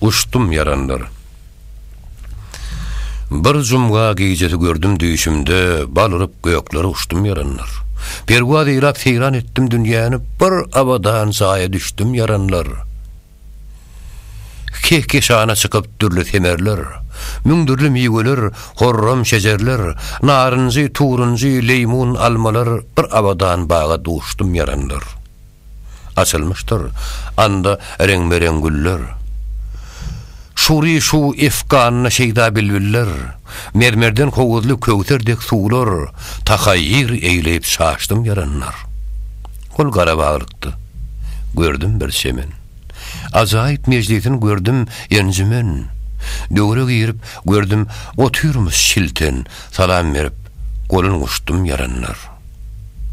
Uçdum ýaranlar. Bir jumga gijesi gördüm düýşümde, Bal urup göklere uçdum ýaranlar. Perwaz eýläp seýran etdim dünýäni, Bir abadan jaýa düşdüm ýaranlar. Kehkeşana çykyp dürli semerler, Müň dürli miweler, horram şejerler, Narynjy, turunjy, leýmun, almalar, Bir abadan baga duşdum ýaranlar. Açylmyşdyr anda reňbe-reň güller. Şury-şuw efganyna şeýda bilbiller, Mermerden howuzly köwser dek suwlar, Tahaýýur eýleýip çaşdym ýaranlar. Ol gara baglykda gördüm bir çemen. Ajaýyp mejlisin gördüm enjümen. Döwre girip gördüm otyrmyş şilten, Salam berip, golun guçdum ýaranlar.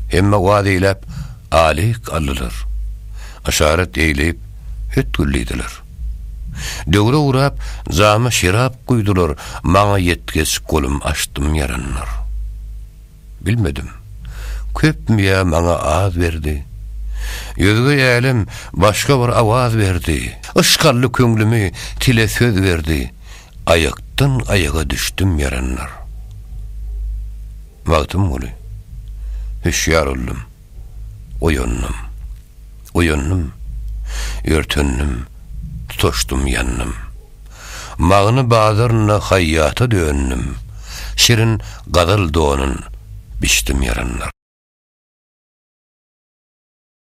Hemme waz eýläp, aleýk aldylar. Yşarat eýleýip, ötgül diýdiler. Döwre gurap, jama şerap guýdular, Maňa ýetgeç golum açdym ýaranlar. Bilmedim, köpmi ýa maňa az berdi. Özge älem başga bir awaz berdi. Yşk aldy köňlümi, tile söz berdi. Aýakdan aýaga düşdüm ýaranlar. Magtymguly. Hüşýar oldum. Oýandym. Oýandym. Örtendim. Tutaşdym, ýandym. Magny bazarynda haýýata döndüm. Şirin gazal donun biçdim ýaranlar.